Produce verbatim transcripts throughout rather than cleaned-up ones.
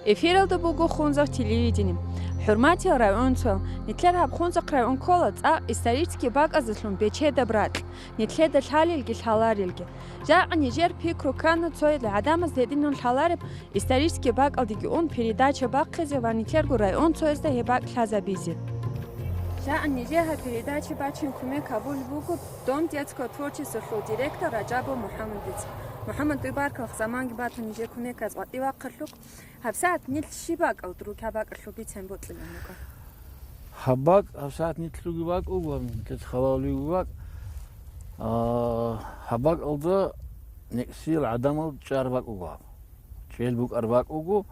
Эфиралда буго Хунзахъ телевидение. ХӀурматиял районцоял, нилъер гьаб Хунзахъ район ккола цӀакъ исторический бакӀаздалъун бечедаб ракь, нилъеда лъалелги лъаларелги. Жакъа нижер пикру ккана цоял гӀадамаз гьединан лъалареб исторический бакӀалдеги ун передача бахъизе ва нилъерго районцоязда гьеб бакӀ лъазабизе. Жакъа нижер гьаб передача бачин кумек гьабулеб буго Дом детского творчествалъул директор Ражабов МухӀаммадица. МухӀаммад, дуе баркалла, заманги батун нижер кумеказ къватӀивахъалъухъ. ГьабсагӀат нилъ щиб бакӀалда ругел бакӀалъул бицен бокьилан букӀа? Гьаб бакӀ, гьабсагӀат нилъ ругеб бакӀ буго, нилъеца халалев вугеб бакӀ. А, гьаб бакӀалда некӀсиял гӀадамал чӀар бакӀ буго гьаб. ЧӀел букӀар бакӀ буго,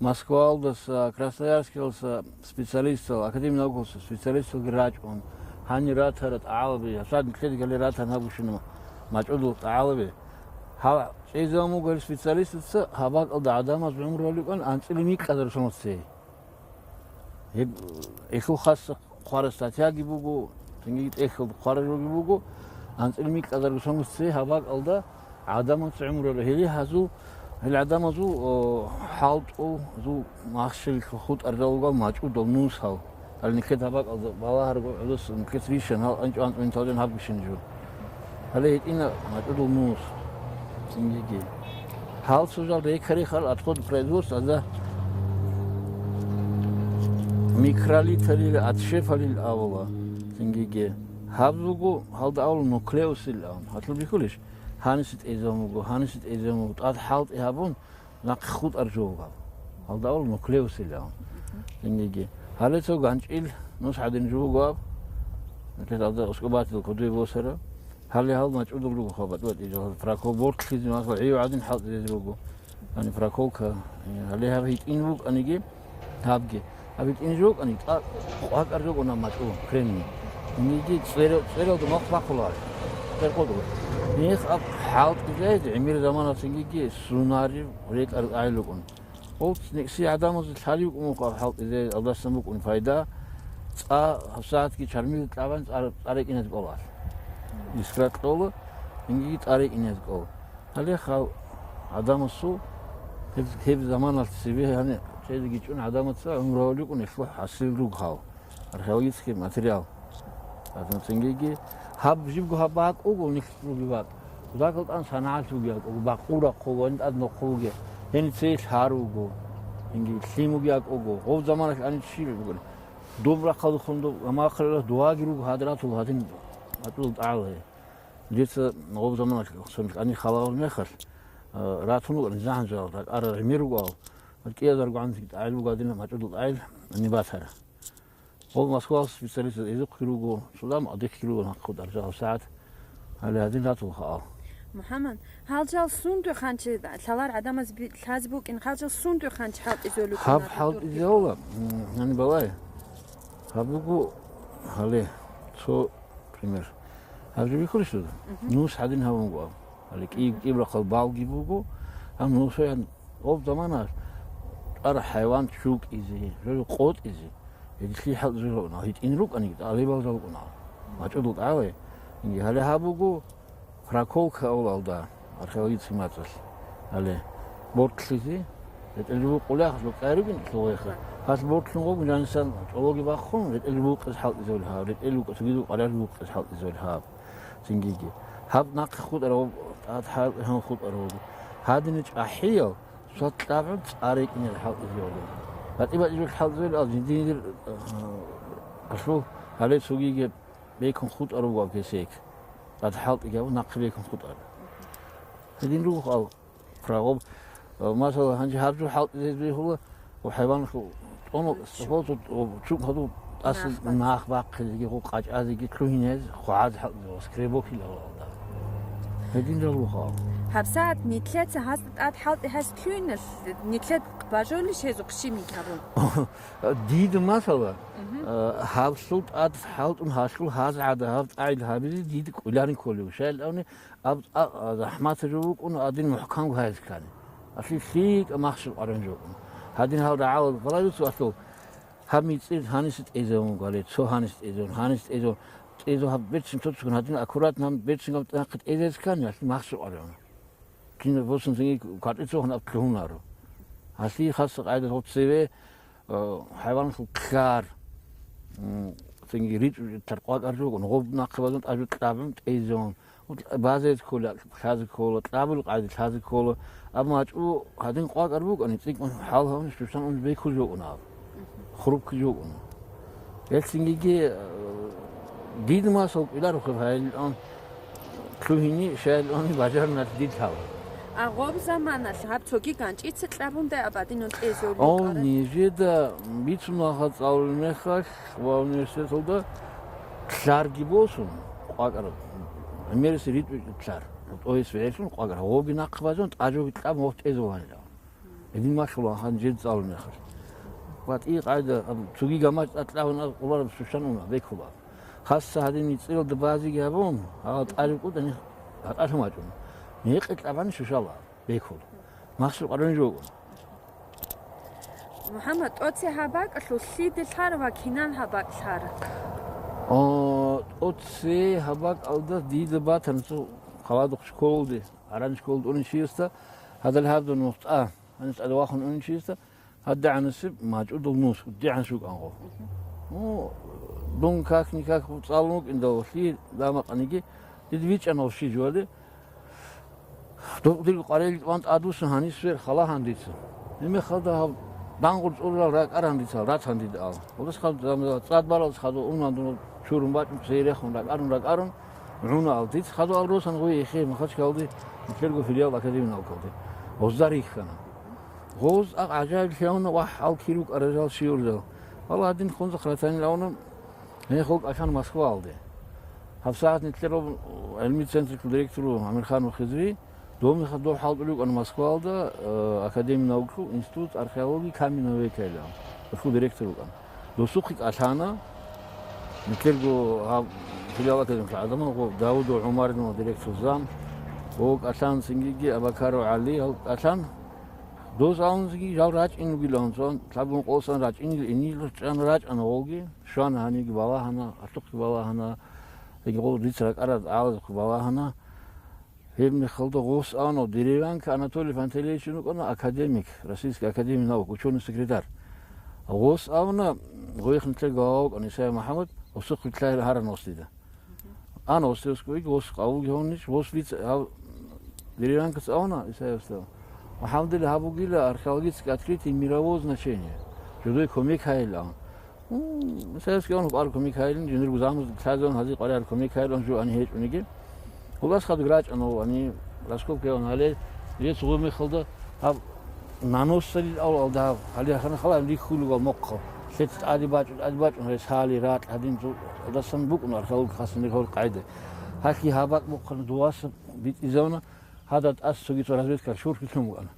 Москваялдаса, Красноярскиялдаса специалистал, Академия наукалъуса специалисталги рачӀун, гьанир ратара тӀагӀалаби, гьабсагӀат нилъеда гьале ратан гьаб бищун мачӀудал тӀагӀалаби. Гьаб чӀезабун буго гьел специалистаца, гьаб бакӀалда гӀадамаз гӀумру гьабулеб анцӀила микьазарго соналъ цей. Гьеб, гьелъул хасса хъвараб статьяги буго, цинги тӀехьалда хъвараб жоги буго, анцӀила микьазарго соналъ цей гьаб бакӀалда гӀадамаца гӀумру гьабулеб. Гьеле гьазул, гьел гӀадамазул, о, хӀалтӀул, гьазул махщел хутӀарал ругел мачӀудал нусал. Гьале нилъеда гьаб бакӀалда балагьарго гӀодос нилъеца рищан гьал анчӀван-анцӀван талден гьаб бищун жо. Гьале гьитӀина мачӀудал нус. Цингиги. Гьал цо жал рекарихал отходпроизводство, азда микролиталил, отшефалил авала. Цингиги. Гьаб буго гьалда авала нуклеусил ан. Гьалъул бихьулищ? Гьаниса тӀезабун буго, гьаниса тӀезабун буго. ТӀад хӀалтӀи гьабун, нахъе хутӀар жо вугав. Гьалда авал нуклеусилан. Мгм. Цинги. Гьале цо ганчӀил нус гӀадин жо вугав. Нилъер гьалда ускӀубатил кодуе босара. Гьале гьал мачӀудал руго хабар батӀи жо. Прокол бортлъизе, масала, гӀив гӀадин хӀалтӀизе руго. Яни проколка. Гьале гьаб гьитӀин вукӀаниги, гьабги. Гьаб гьитӀин жо вукӀани, тӀа-, къвакӀар жо вукӀуна мачӀу, кремний. Гьениги цӀвер-, цӀвералда махъ бахъула. ЦӀер къотӀула. Гьениб аб хӀалтӀизайид гӀемер заманалъ цинги сунарив рекӀарал гӀайил рукӀун. Гъов некӀси гӀадамазе лъалев вукӀун вукӀа аб хӀалтӀизайид, алдасан букӀун пайда. ЦӀа гьабсагӀатги чармил кьабан цӀар-, цӀа рекӀиназ кӀола. Искра кьола, гьениги цӀа рекӀиназ кӀола. Гьале хал гӀадамасул гьеб, гьеб заманалъ цебе гьаниб чӀезеги чӀун гӀадамаца гӀумру гьавулев вукӀун гьелъул хӀасил руго гьал. Археологический материал. Гьадин цингиги гьаб жибго гьаб бакӀ буго, нилъ руги бакӀ. Кутакал тӀан санагӀалъ буги акӀ буго, бакъул рахъул ва тӀад нохъул буги. Гьеница лъар вуго. Гьенги лъим буги акӀ буго. Гъов заманалъ гьаниб щиб бугони? Доб рахъалдехун доб, гьамахъалилах дугьаги руго гьадратул гьадин батӀул тӀагӀал гьей. Дица гъоб заманалъ цо кӀани халавал мехалъ, а, ратун вукӀана жагьанжал, ракӀарал гӀемер ругоал, кӀиазарго гӀанцӀги тӀагӀел буго гьадинаб мачӀудал тӀагӀел гьаниб батара. Гъоб Москвалъ специалист эзухъги руго, цо дам адихъги руго нахъе даржал сагӀат, гьале гьадин ратулха ал. МухӀаммад, гьал жал сундуе хъанчи лъалар гӀадамаз би-, лъазе букӀин, гьал жал сундуе хъанчи хӀалтӀизолев Гьаб ккун гьадин хӀалтӀизола, дурги? М, гьаниб балай. Гьаб буго гьале, цо пример. Гьаб жо бихьулищ дуда? Мгм. Нус гьадин гьабун буго. Гьале кӀиб-, кӀибрахъал балги буго, гьаб нусаян гъоб заманалъ тӀара хӀайван чукӀизе, жо къотӀизе. Гьедилъи хӀалтӀизулгӀуна, гьитӀин рукӀаниги, тӀалибал жалкӀуна. МачӀудул тӀалай. Инги гьале гьаб буго, Проколка авлалда, археологический мацӀалъ, гьале, бортлъизе, ретӀел жубукъулахъ, жукъа ругин лъугъайха. Гьалъ бортлъун гъугун жанисан чӀологи бахъун, ретӀел жубукъизе хӀалтӀизавли гьаб, ретӀел жубукъ-, цогидул къарар жубукъизе хӀалтӀизавли гьаб. Цингиги. Гьаб нахъе хутӀарав, тӀад хӀал-, гьан хутӀарав. Гьадине чӀахӀиял, цо кьабгӀун цӀа рекӀине хӀалтӀизавли. БатӀи-батӀи жо хӀалтӀизавли ал жиндир, а, алъул, гьале цогиги бекун хутӀарав вав кесек. ТӀад хӀалтӀи гьабун нахъе бекун хутӀар. Гьедин руго ал прагъоб. Э, масала, гьанже гьаб жо хӀалтӀизе бегьула, ва хӀайван тӀоно, чукъ гьадул тӀаса нах бахъ-, нах бахъизеги, гъо къачӀазеги лъугьинез, хъвагӀаз хӀалтӀизе, скребок илалда. Гьедин жал руго ал. ГьабсагӀат нилъеца гьазда тӀад хӀалтӀи гьаз лъугьиналъ, нилъед бажолищ гьезухъ щибниги гьабун? Дида масала, Мгм. э, гьаб лъул тӀад хӀалтӀун гьалъул гьаз гӀада гьаб тӀагӀил гьабизе дида кӀвеларин кколев. Щайилавни аб-, а-, а, захӀматаб жо букӀун, гьадин мухӀкамго гьайзе ккани. Алъи лъикӀа махщел къваригӀун жо букӀун. Гьадин гьал рагӀалал балагьуцев алъул, гьаб мицӀир гьаниса тӀезавун гьале, цо гьаниса тӀезавун, гьаниса тӀезавун, тӀезав гьаб берцин цоцӀгун, гьадин аккуратно гьаб берцин гьаб нахъе тӀезайзе ккани, алъи махщел къваригӀуна. Кин босун цинги квартир цохун аб лъугьунаро. Гьалъие хасса къайдалъул цеве, э, хӀайваналъул лъар, м, цинги ричӀ-, ричӀ лъар къвакӀар жо букӀун, гъоб нахъе базун тӀажу кьабун тӀейзавун. Базезе ккола, лъазе ккола, кьабул къайда лъазе ккола. Амма гьачӀо гьадин къвакӀар букӀани, цӀикӀкӀун хӀал гьавни щущан ун бекул жо букӀун аб. Хрупкий жо букӀун. Гьелъингиги, э, дид масал кӀвеларухъе гьайилан, лъугьини, шайилан бажарнат дид гьав. А гъоб заманалъ гьаб цоги ганчӀица кьабундай абадинун тӀезулел О, къаран? Нижеда бицун ваха цӀалулел мехалъ ва университеталда лъарги босун, къвакӀараб, гӀемерисеб ритӀ-, лъар, тӀоес вегӀерлъун къвакӀараб, гъоги нахъе базун, тӀажоги кьаб, гъоб тӀезуланила. Гьедин малъула хан жед цӀалун яхаш. ВатӀи къайда, аб, цоги гамачӀ тӀад кьабун аб къулараб сущан уна, бекула. Хасса гьадин ицӀиралда базиги гьабун, гьала тӀариб кӀутӀани гьатӀалъун вачӀун. Мекъи кьабани шушала, бекул. Махсул къарун жо. МухӀаммад, тӀоце гьабакӀалъулъ лъиде лъара ва кинан гьабакӀ лъара? О, тӀоце гьабакӀалда дида батана цо халадухъ школалде. Аран школалда унин чиясда, гьадал гьабдун мухтӀа, гьанис тӀаде вахун унин чиясда, гьадигӀанасеб мачӀудал нус, дигӀан шукӀанго. Ну, дун как-никак цӀалун вукӀиндал лъи, дамакъаниги, дида бичӀчӀана гьав щи жугьаде. Дов дирго къварил ван тӀадвуссун гьанис вер халагьан дица. Гьебмехалда гьав дангъур цӀурал ракӀаран дица, ратан дида ал. Гьудас хадуб цӀад баралас хадув унан дун чурун бачӀун, цей рехун ракӀарун, ракӀарун, гӀуна ал. Дица хадув ал росан гъой эхе Махачкалде, нилъерго филиал академия наукалде. Гъозда рихьана. Гъоз акъ гӀажаиблъи гьавна вахӀ ал кир рукӀарал жал щиурзал. Валлагь, гьадин хунзахъ ратанил гьавна, гьей халкъ ашан Москваалде. ГьабсагӀат нилъер гӀилми централъул директору Амирханов Хизри, дов мехалъ дов хӀалтӀулев вукӀана Москваалда, э, академия наукалъул институт археологии каменного века илан, гьелъул директор вукӀана. Досухъе кӀалъана, нилъерго гьаб филиал академиялъул гӀадамал, гъо Давудов ГӀумарилан директор зам, гъо кӀалъан цингиги Абакаров ГӀали, гьал кӀалъан. Доз гьалунзиги жал рачӀин ругилан, цо лъабгун къосан рачӀинил инил чӀан рачӀана гъолги, щвана гьаниги балагьана, артухъги балагьана, яги гъол дица ракӀарал гӀалазухъ балагьана. Гьеб мехалда гъос авнав Деревянко Анатолий Пантелеевич вукӀана, академик, Российской академии наук, учёный секретарь. Гъос авна, гъойихъ нилъер глава вукӀана Исаев МухӀаммад, гъосухъ вилълъайила гьаран гъос дида. Ана гъос тевскоги, гъос къавулги гьавнищ, гъос виц гьав Деревянкаца авна Исаевсда. МухӀаммадли гьаб бугила археологическое открытие мирового значения. Жодой кумек гьайилан. М, Исаевский авна къвар кумек гьайилан, жинирго замуз лъазаван гьази къваригӀар кумек гьайилан жо ани гьечӀониги. Гьулас хадуг рачӀана, ани раскопка гьавна гьале, жец гъур мехалда гьаб наносалил авлалда гьаб, гьале хана хала рихьулев мухъал. Лъец тӀаде бачӀун, тӀаде бачӀун, гьес гьали, ракь, гьадин, цо-, гьадасан букӀун археологи хасанир гьавур къайда. Гьалъи гьаб бакӀ мухъана дуваса битӀизавна, гьадад ас цоги цо разведкал шурхьилъун букӀана.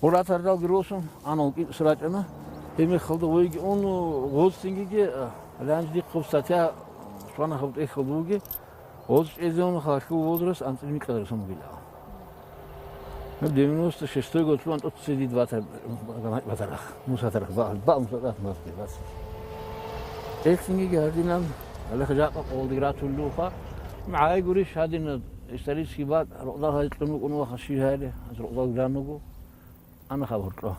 Гъур ратаралги росун, анал кӀицӀ рачӀана. Гьеб мехалда гъойги ун, гъоз цингиги, а, ланж дихъуб статья, шванахаб тӀехьал буги, гъоз чӀезавуна халлъул возраст анцӀил микьадарасан бугила. Гьеб девяносто шестой год лъугьан тӀоцци дид батар, батарах, мусатарах, ба, ба мусатарах мазги, бас. Эхинги гьардинан, гьале жакъа къолдиги ратуллуха, гӀай гурищ гьадинаб исторический бакӀ, рокъдал гьай кьун вукӀун ваха щи гьайри, аз рокъдал ган вуго, ана хаб гьоркьо,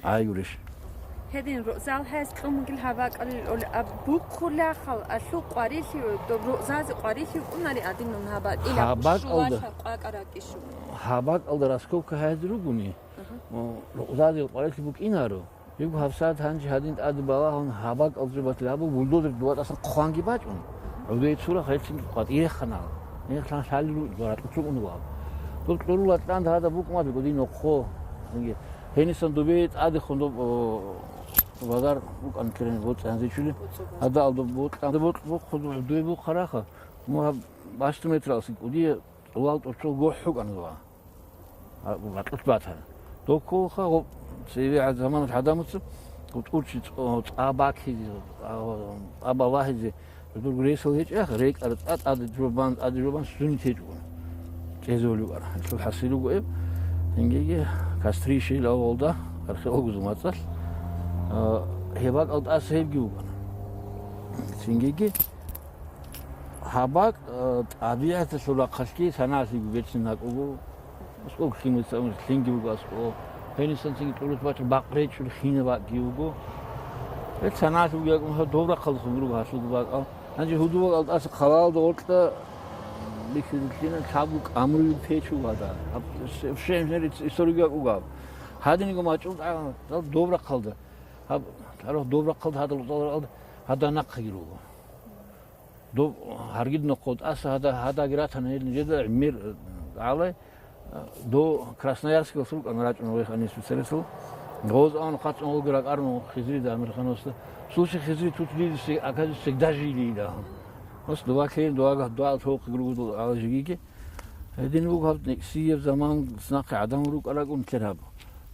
гӀай гурищ. Гьедин рокъзал гьайс кьун бугил гьаб бакӀалил оли аб бухъулахъал, алъу къварилъи, доб рокъзазе къварилъи вукӀунари адинун гьаб бакӀ, ила Гьаб бакӀалда. Шулаха къвакӀараб ишун. Гьаб бакӀалда раскопка гьайзе ругони, Аха. о, рокъзазил къварилъи букӀинаро. Гьеб гьабсагӀат гьанже гьадин тӀаде балагьун гьаб бакӀал жо батилабу бульдозер дуватӀасан хъванги бачӀун. ГӀудей цура хъелцин къватӀире хана. Гьеб лъан лъалел руго, ракьулъ рукӀун руго. Доб кьурула тӀанд гьада букӀун ватӀа гӀудин нохъо. Гьенисан дубе тӀадехун доб, о, базар букӀан ккерен боцӀи гьанзичули. БоцӀи базар. Гьада ал доб бокьан, доб бокь бухъу, дубе бухъараха. Му гьаб башта метралси кӀудия цӀулал тӀочол гохӀ хӀукӀан гьава. А, ракьулъ батана. Доб кколха, гъо, цеве гьаб заманалъ гӀадамаца, гъо, тӀурчи цӀо-, цӀа бакизе, а, цӀа балагьизе, дурго ресал гьечӀеха, рекӀар цӀа тӀаде жобан, тӀаде жобан сунит гьечӀо. ЧӀезулев ара. Гьелъул хӀасил руго эб. Цинги кастрищил авалда, археологзул мацӀалъ, а, гьеб бакӀал тӀаса гьебги вукӀана. Цинги Гьаб бакӀ, э, тӀабигӀаталъул рахъалъги саналъиги бецин гьакӀуго. АскӀоб лъимуца лъинги буго аскӀоб. Гьенисан цинги тӀурут бачӀун бакъ речӀчӀун хинаб бакӀги вуго. Гьеб санагӀалъулги гьакӀун гьаб доб рахъалдехун руго гьалъулго бакӀал. Гьанже гьудулал алдааса хъалалда гъоркьа бихьизеблъина лъабго камурив печу гьада. Гьаб ше-, шемшнер ис-, историги гьакӀуго гьаб. Гьадинго мачӀул тӀагӀан доб рахъалда. Гьаб тӀарах доб рахъалда гьадал уцӀаларалда гьада нахъаги руго. Доб гьаргид нохъо тӀаса гьада, гьадаги ратана гьел нижеда гӀемер, гӀалай, до Красноярскалъ рукӀана рачӀун вехани специалистал. Гъоз аван хъацӀун гъолги ракӀарун Хизрида Амирхановсда. Слушай, Хизри, тут люди все, оказывается, всегда жили, да. Ос дова ккейин, дова гьадуал толхъи гругудул гӀала жигиги. Гьедин буго гьаб некӀсияб заман, нахъе гӀадамал рукӀарагун лъер гьаб.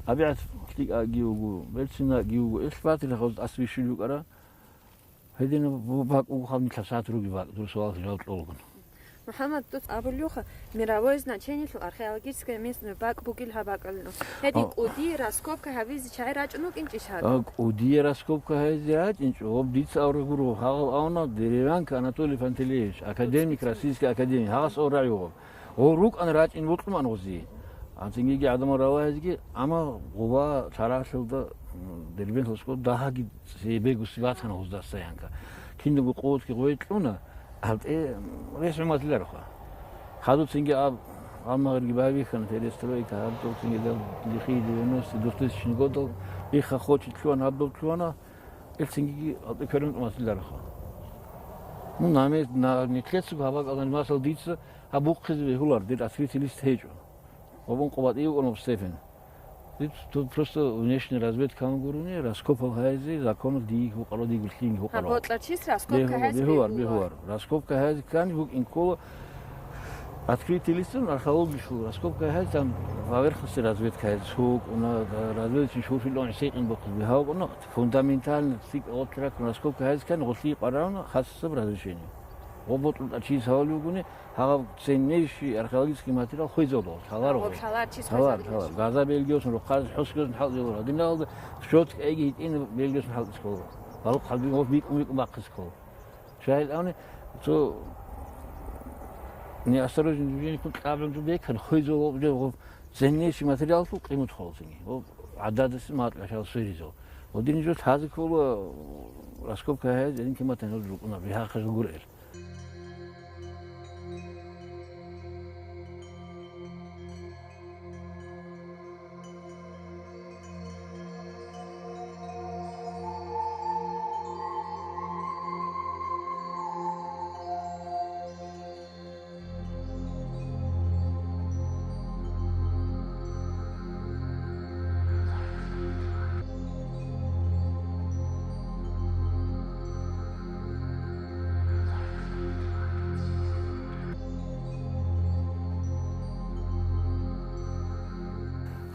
АбигӀат лъикӀаги вуго, берцинги вуго, ил батил гъоз тӀас бищун рукӀара. Гьедин бу-, бакӀ буго гьаб нилъ сагӀат руги бакӀ, дур суал жаваб кьолагун. МухӀаммад, дуц абулевха, мировое значениелъул археологическое местное бакӀ бугил гьаб бакӀалин. Гьедин А. кӀудие раскопка гьабизе чагӀи рачӀун вукӀинчӀищ гьаб? А, кӀудие раскопка гьабизе рачӀинчӀо, гьаб дица аврагуро, гьагъал авна деревянка Анатолий Пантелеевич, академик, Российский академик, гьагъас аврагьугъаб. Гъо рукӀан рачӀин бокьуман гъузи. Анцинги гӀадамал равагьизги, амма гъуба лъаралъулда, м, Дербент лъосго дагьаги цебе гуси ватана гъуздаса янка. Киналго къотги гъой кьуна, гьабтӀе рес гӀумалъиларха. Хадуцинги аб-, амма гъирги байбихьана перестройка, гьаб цоцинги дал лихий девяностый, двухтысячный годал, иха хочет лъугьана, гьаб доб лъугьана, илцинги гьабтӀе кверун гӀумалъиларха. Ну, наме-, на-, нилъецаго гьаб бакӀалда, масал, дица гьаб бухъизе бегьулар, дир открытый лист гьечӀо. Ва бун къубатӀи букӀун гьаб степень. Дир тут просто внешняя разведка гьабун гурони, раскопал гьайзе, законалъ дие букӀарав, диего лъиги букӀарав. Гьаб бокьарчияс раскопка Бегьула, гьайзе бегьулар, бегьулар. бегьулар. Раскопка гьайзе ккани букӀин ккола, открытый листун археологиялъул раскопка гьайзе, там поверхностный разведка гьайзе, сукӀуна, разведочный шурфилъун гӀисейкъин бухъизе бегьа букӀуна, фундаментально цикӀ гъотракун раскопка гьайзе ккани, гъолъие къваригӀуна хасаб разрешение. Гъо бокьун тӀад чияс гьавали вугони, гьаб ценнейший археологический материал хвезавулал, лъаларо. Гъоб лъаларчи Лъалар, хвезавулел лъалар. Газа белгиялъун, рохъараз хӀусгиялъун хӀалтӀизавулар. Гьадинал шот кӀайги гьитӀин белгиялъун хӀалтӀизавулар. Балугъ хъалби гъоб бикӀун-бикӀун бахъизе ккола. Шагьил авни, цо неосторожный движениеккун кьабун жо бекан, хвезавулал жо гъоб ценнейший материаллъул къимат хвалцинги. Гъоб гӀададасин макьа шал сверизав. Гъодин жо лъазе ккола раскопка гьайзе, гьедин кематан гьел рукӀуна, бигьахъе жо гурел.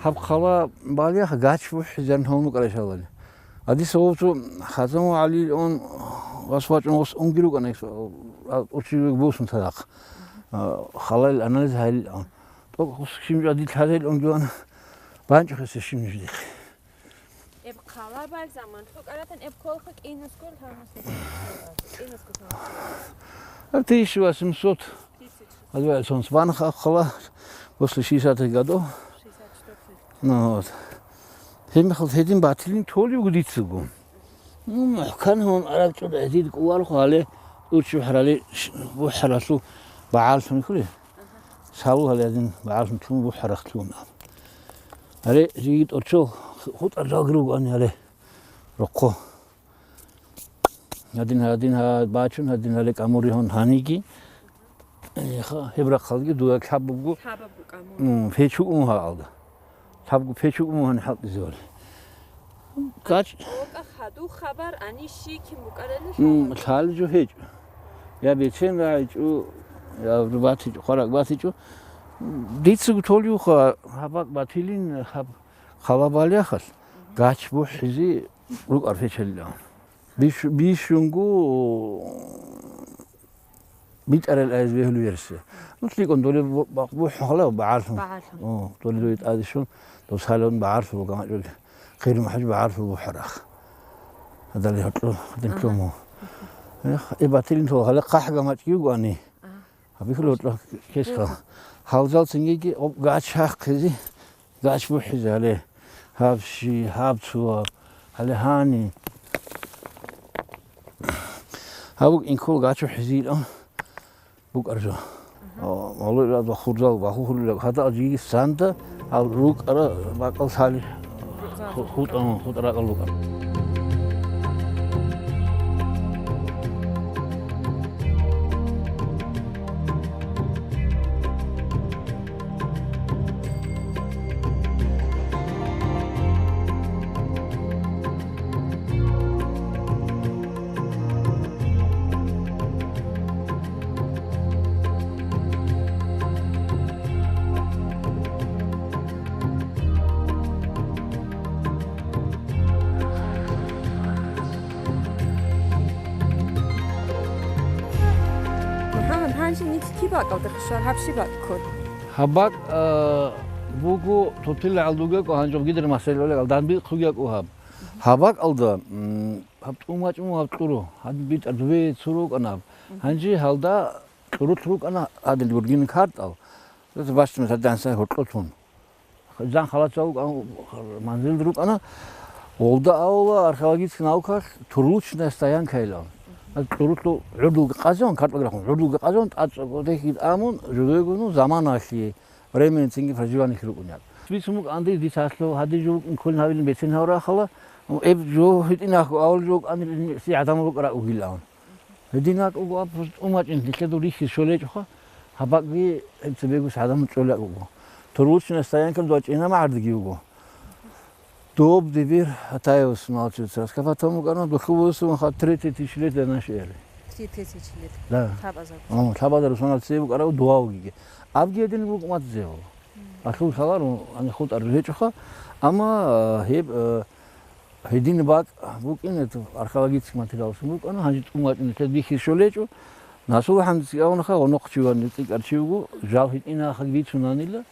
Гьаб хъала балеха гач бухӀизарин гьавнукӀарай шалали. Гьадиса гъовцу Хазан ва ГӀалил он вас вачӀун гъос унги рукӀана, а, учивек босун цадахъ. А, халал анализ гьайил он. ТӀокӀ гъос щим жадил лъазел унгиван, банчӀухъесе щим жидихъ. Эб хъалабал заман лъукӀаратан эб кколха кӀинусгол гьанусул. КӀинусгол гьанусул. А, тысяча восемьсот. Тысяча. Гьалва сон сван хахъала после шестидесятых годов. Шестьдесят четвёртый. Ну вот. Гьеб мехалъ гьедин батилин толев вуго дицаго. Ну, мухӀкан гьун араб чӀуда гьедин кӀуварху гьале, урчи бухӀарали ш-, бухӀаралъу багӀарлъун хӀури. Ага. Шалу гьале гьадин багӀарлъун лъун бухӀарахълъун. Гьале жиги тӀорчо хутӀа жал ругоани гьале рохъо. Гьадин, гьадин, гьа, бачун, гьадин, гьале камури гьун гьаниги. Эха, гьеб рахъалги дуя лъаб буго. Лъабаб буго камури. М, печу ун гьалда. Лъабгу печу ун гьан хӀалтӀизевали. Гач. Ока хаду хабар ани ши кин букарали М, лъабаб. Лъали жо гьечӀо. Я бечен рагӀичӀо, я батичӀо, хварак батичӀо. Дицаго толюха, гьабак батилин, гьаб хъалабал яхалъ. Гач бухӀизе рукӀар печалилан. Биш-, бищунго битӀарал айз бегьулеб версия. Ну, лъикӀун доле бу-, бу-, бухӀун хала багӀарлъун. БагӀарлъун. О, доле доле тӀаде щун, дов салон багӀарлъун, гамачӀул хирмахӀуж багӀарлъун бухӀарах. Гьадали гьоркьо, гьадин Ага. Кьому. Эх, и батилин тол гьале хъахӀ гамачӀ йигоани. Ага. Гьабихьула гьоркьо кесха. Ага. Гьалжал цингиги, об гач хахъизе, гач бухӀизе гьале. Гьаб щи, гьаб цо, гьале гьани. Гьаб букӀин ккола гачу хӀизилан букӀар жо. Гьале ва хурзал ва хурзал гьада жиги санда гьал рукӀара бакӀал лъали хутӀа, хутӀа ракӀал рукӀар. МухӀаммад, гьанже нилъ киб бакӀалда хишар, гьаб щиб бакӀ ккола? Гьаб бакӀ, а, буго тотила гӀалдугекӀо гьанжо гидер масел олекӀал данбихъугекӀо гьаб. Гьаб бакӀалда, м, гьаб тӀумачӀун гьаб кьуро, гьаб битӀа дубе цо рукӀана гьаб. Гьанже гьалда кьурулъ рукӀана гьадин гургин картӀал. Баччун гьадинса гьоркьолъун. Жан халача вукӀан манзил рукӀана, гъолда авала археологический наукалъ турлучная стоянка илан. Кьурулъул гӀурдулги къазун, картографун, гӀурдулги къазун, тӀацӀцӀа кӀодехьги тӀамун, жудойгуну заманалъе, времени цинги проживаниялъе рукӀун як. Бицун букӀанди, дица гьалъул гьадин жо рукӀун кколин гьавилин бецин гьавра ахала, эб жо гьитӀинахъ авал жо вукӀанилан си гӀадамал рукӀарал угилан. Гьединал кӀуго аб тӀумачӀин нилъеда рихьиз щолечӀоха, гьабакӀги гьеб цебегус гӀадамал чӀолеб буго. Турлучная стоянка дова чӀина магӀардеги вуго. Доб дибир Атаевас малчуца раскопать гьабун букӀана, дулъу восун ха тридцать тысяч лет до нашей эры. Три тысячи лет. Да. Лъабазар. О, лъабазар русанал цебе букӀарав дувавгиги. Абги гьедин букӀмат зев. Алъул лъалар, ани хутӀар гьечӀоха. Амма, э, гьеб, э, Гьедин бакӀ букӀин, это археологический материаллъун букӀана, гьанже тӀум вачӀун нилъер бихьиз щолечӀо. Насул гьанже цӀикӀкӀавунаха, гъонохъ чи ван цӀикӀкӀар чи вуго, жал гьитӀинахъаги бицунанила,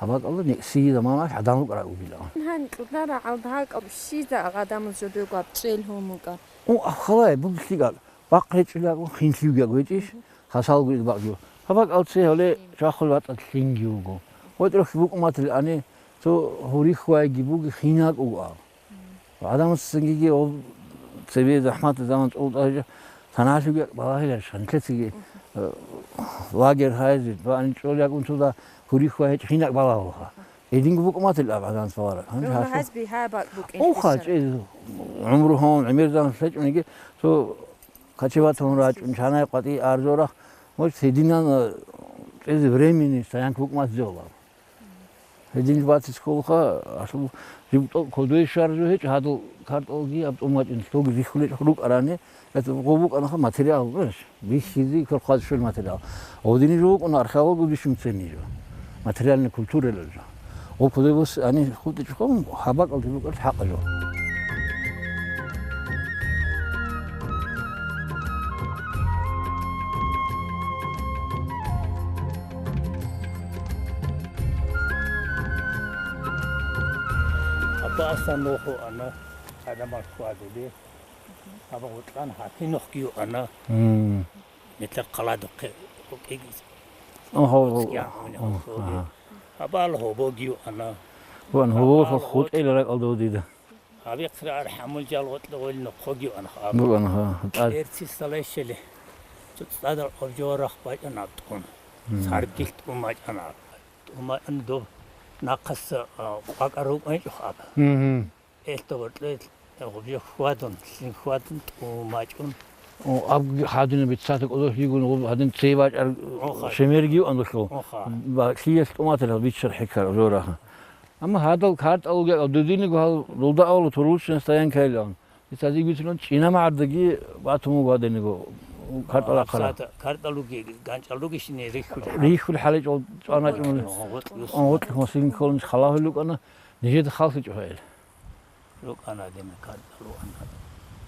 гьаб бакӀалда несие заманалъ гӀадан рукӀарал угилан. Гьанкьула рагӀалда гьакӀаб щиза гӀадамаз жодойго гьаб чӀел гьун букӀар. О, ахалай, бугелъи кӀал, бакъ гьечӀила гьакӀун хинлъи вугег гьечӀищ, хасалго ил бакӀ жо. Гьаб бакӀал цей гьале чвахулеб батӀа лъинги вуго. ГъветӀрухъ букӀун батил ани, цо гьурихь вайги буги хинаг угоан. ГӀадамас цинги гьев цебе захӀматаб заман тӀолтӀа гьечӀо, саналъуги балагьиларищ, нилъецаги, э, лагерь гьайзе, бани чӀолеб якӀун цо да гьурихь вай гьечӀ хинаг балагьулха. Гьединго букӀун батил аб гӀадамас балараб. Гьанже гьалъул гьаз бихьа бакӀ букӀин. Уха, чӀезу, гӀумру гьавун, гӀемер заман лъечӀониги, цо кочевать гьун рачӀун, чанай къватӀи арзорах, может, гьединан, э, чӀезе временный стоянка букӀун бат зевлаб. Гьедин бацис кколха, асул жиб тӀо-, кодвей щвараб жо гьечӀо, гьадул картӀалги аб тӀум вачӀин, лъоги бихьулел рукӀарани, это гъо букӀанаха материал, знаешь, бихьизе квер хъваз щвел материал. Гъодини жо букӀана археология бищун ценни жо. Материальная культура илал жо. Гъо кодвей бос ани хутӀичӀо, гьаб бакӀалде букӀар хӀакъа жо. Аббасан нуху ана, адамал хвадили. Аба гъутӀан гьатинухъги юана. Мм. Метер хъаладухъе гьукӀиги. Оho, оцӀкӀи гьабуни оho, гьасулги. Ага. Абал гьобоги юана. Ван гьобо абал хутӀила гъутӀ-, ракӀалда дида. Абихъра архӀамул жал гъутӀла гъули нохъоги юана хаб. Бугана, ха, тӀад. Эрци салайщали. ЦӀадал обжорах бачӀана тӀун. Мм. Царгил тӀун бачӀана. ТӀумаан доб нахъаса, а, къвакӀар рукӀанчӀо хаб. Мгм. Элъ доб гъоркье гъубжа хьвадун, лъим хьвадун, тӀумачӀун. О, аб гьадин биццата кӀодо лъигун, гъуб гьадин цей бачӀар Оха. Шемерги андулъу. Оха. Ва лъиялъ тӀуматал биччар хӀикар жораха. Амма гьадал картӀал угекъал дудиниго гьал рулда авлу турулччина стоянкайилан. Дица зигбицунан чӀина магӀардаги батун буго гьадиниго картӀал ахъара. КартӀал руги, ганчӀал руги щине рихьулел. Рихьулел хӀаличӀо чӀваначӀун. ГъутӀ-, гъутӀ-, гъутӀ-, гъутӀ-, гъутӀ-, гъутӀ-, гъутӀ-, гъутӀ-, хъалахьулел рукӀана, нижеда халлъичӀо гьел. РукӀана гьадин картӀал ругӀана.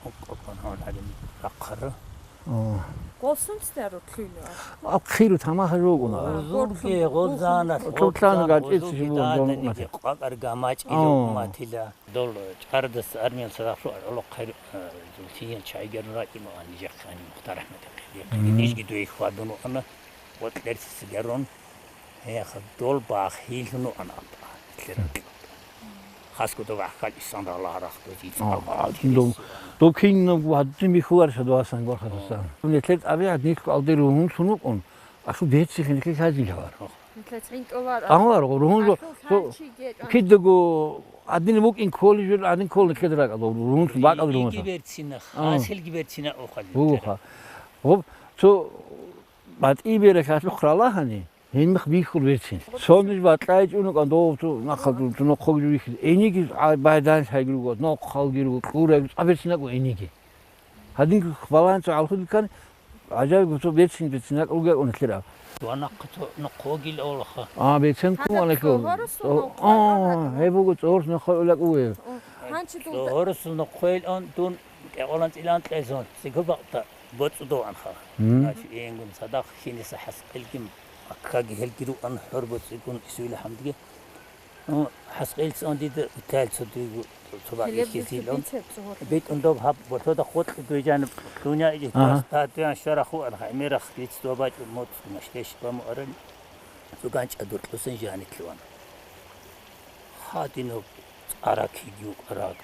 Ункъо-кӀон гьаван гьадин рахъара. О. Гъосун цӀар рутлъуйла? Аб хиру тамахӀ ругуна. Гъузулги, гъузаналъ, Чуртлан гъузан, гъачӀи гъузулги цӀи бугун дадениги гъуматилъ. Къвакъар гамачӀизе О. Гъуматила. Дол чӀардас армиял цадахъ щварал хъайр, э, зултиял чайгар рачӀина нижехъани Мухтар АхӀмадихъе. Мгм. Нижги дуе хьвадун вукӀана, гъоркьерси сигарун. Гьеха, дол бахилъун вукӀана аб. Мгм. Хасго дов гӀахьал исан рала гьарахъ дозица. А, а, дов, дов кинабго гьадин бихьуларищ дов асан гвархасасан? О. Нилъер тӀабигӀат нилъго алде ругьунлъун вукӀун, ашлу децихин нилъер хӀазил гьавар. О. Нилъер цӀинтӀулар. Амма ругьунлъо, ашлу цо, хӀанчи гечӀо. Кидаго гьадин букӀин кколеб жо, гьадин ккола нилъер ракӀалда, ругьунлъун бакӀал ругьунлъун. Гьелги берцина, а, хас гьелги берцина, охъа. Вуха. Гъоб, цо батӀи бере хасухъ ралагьани, Гьениб бихьул берцин. Цониз бакьай чӀунукъан дов цо нахъа цо нохъоги вихьил. Эниги гьай байдан лъайги руго, нохъалги руго, кьурайги, цӀа берцин акӀу эниги. Гьадинги балагьанца гӀалхудиккани, гӀажаиб цо берцин, берцин акӀ ругел унелъераб. Ва нахъа цо нохъогил олаха. А, бецен ккун Гьанаб валакьул. ЦӀогьорусул О, нохъо а, гьаб буго цӀогьорус нохъо улакӀуе. О, гьанчи дулда. ЦӀогьорусул нохъоил он дун кӀегъолан цӀилан кьезун, цӀикӀкӀун бакъда. БоцӀудов анха. Мгм. Значит, иенгун цадахъ киниса хӀаскъилги, аккаги гьелги руан хӀорбоцӀигун исуила хӀамдги. Ну, хӀаскъилцун дида Италия цо дуйгу, цо бакӀ Гьелеб ихьизилан. Бицеб цӀугьур. БетӀун доб гьаб ботода хутӀ дуйжан дуня иги Ага. Та дуян щвараху анха, эмерах диц добачӀу моцӀ наштеш баму арали. Цуган чӀадур кьусан жанитлъуан. Хадинов цӀаракиги укӀараг.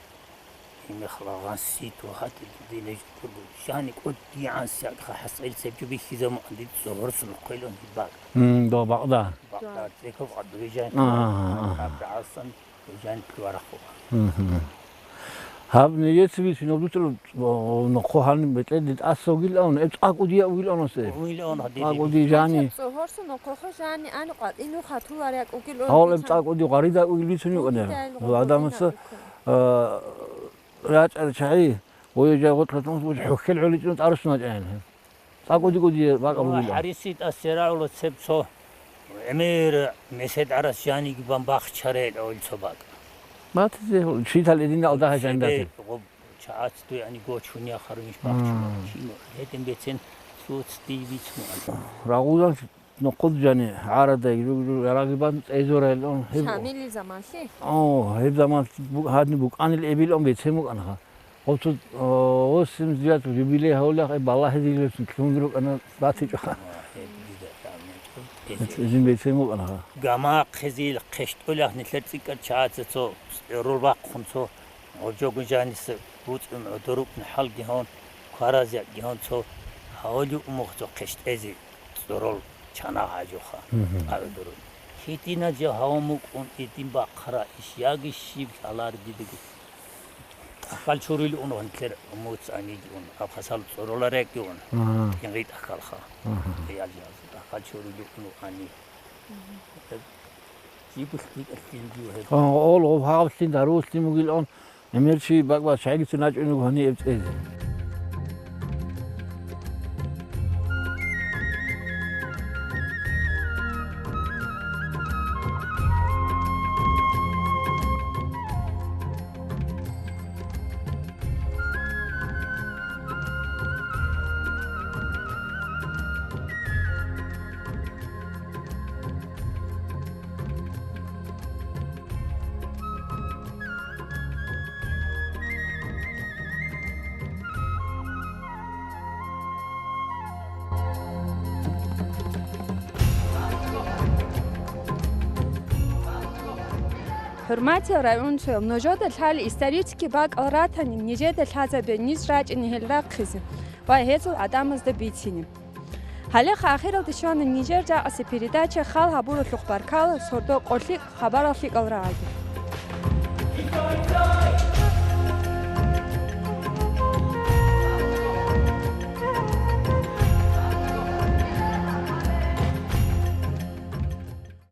Гьимихъ лагъан ситу гьатӀи дудинай жукургу. Жани кӀудигӀан сякъха хӀасил цебги бихьизаму анди цогьорсун хъвелун гьиббаг. М, до бакъда. Бакъда цеков гъадури жани. А, а, а, а. Абда Гьасан жани ккварахъу. Мгм. Гьаб нижеца бицин, обдутал, о, нохъо гьаниб бетӀерде тӀаса вугилаун, эб цӀакъ удия вугилаун асе. Вугилаун гьадин. ЦӀакъ уди жани. Цогьорсун нохъо жани ан къватӀину хатулар якӀугил он Гьавал эб бицан. ЦӀакъ уди гъарида вугил бицун юкъана. Гъорида Адамаса, гъорида. А, рачӀарал чагӀи, гъой жагъутлъатун хӀухьел гӀоличӀун тӀарсуна чӀаян. ЦӀакъ уди-кӀуди бакӀ Ва бугила. ХӀариси тӀасираула цеб цо гӀемер месед гӀарас жаниги бан бахчарел гӀол цо бакӀ. Батизе щитал эдинал дагьа жанида. Седе гъоб чагӀац дуяни гочуния харуниш бахчуна. Мм. Чину гьедин бецен цуц дий бицун. Рагъулан Нохъуд жани гӀарадай, жуг-жуг ярагъи бан цӀезорайлъун гьеб. Шамилил заманлъи? О, гьеб заман бу-, гьадин букӀанил эбилан бецин букӀанха. Гъоцо, о, восемьдесят девятый юбилей гьавлах, э, балагьизилевцин лъун рукӀана батичӀо. Ва, гьеб дида шамилчӀо. Эзин бецин букӀанха. Гамахъизил хъещтӀулахъ нилъер цӀикӀкӀад чагӀаца цо рурбахъун цо гъоржогун жаниса буцӀун гӀодорукӀун хӀалги гьон, кваразякӀги гьон цо гьавали умухъ цо хъещтӀезе. ЦӀорол чана гьажуха, Мгм. Абидурун. ГьитӀина жо гьавун мукӀун, гьитӀин бахъара иш, яги щиб лъалар дидаги. ТӀахьал чурил ун гьантлъер муц аниги ун, абхъасал цӀорола рекӀги ун. Мгм. Кингъи тӀахьалха. Мгм. Хиял жаз. ТӀахьал чурил ун ани. Жиб лъикӀалъин див гьеб. О, ол, ол гьавлъин дарулъин мугил ун. Гьемер чи бакӀ-бакӀ чагӀигицин рачӀунего гьаниб эбцӀезе. ХӀурматиял райончиял, нужеда лъала исторический бакӀал ратани, нижеда лъазабе ниж рачӀине гьел рахъизе ва гьезул гӀадамазда бицине. Гьалеха ахиралде щвана нижер жакъасе передача. Хал гьабуралъухъ баркала, сордо къо лъикӀ, хабарал лъикӀал рагӀаги.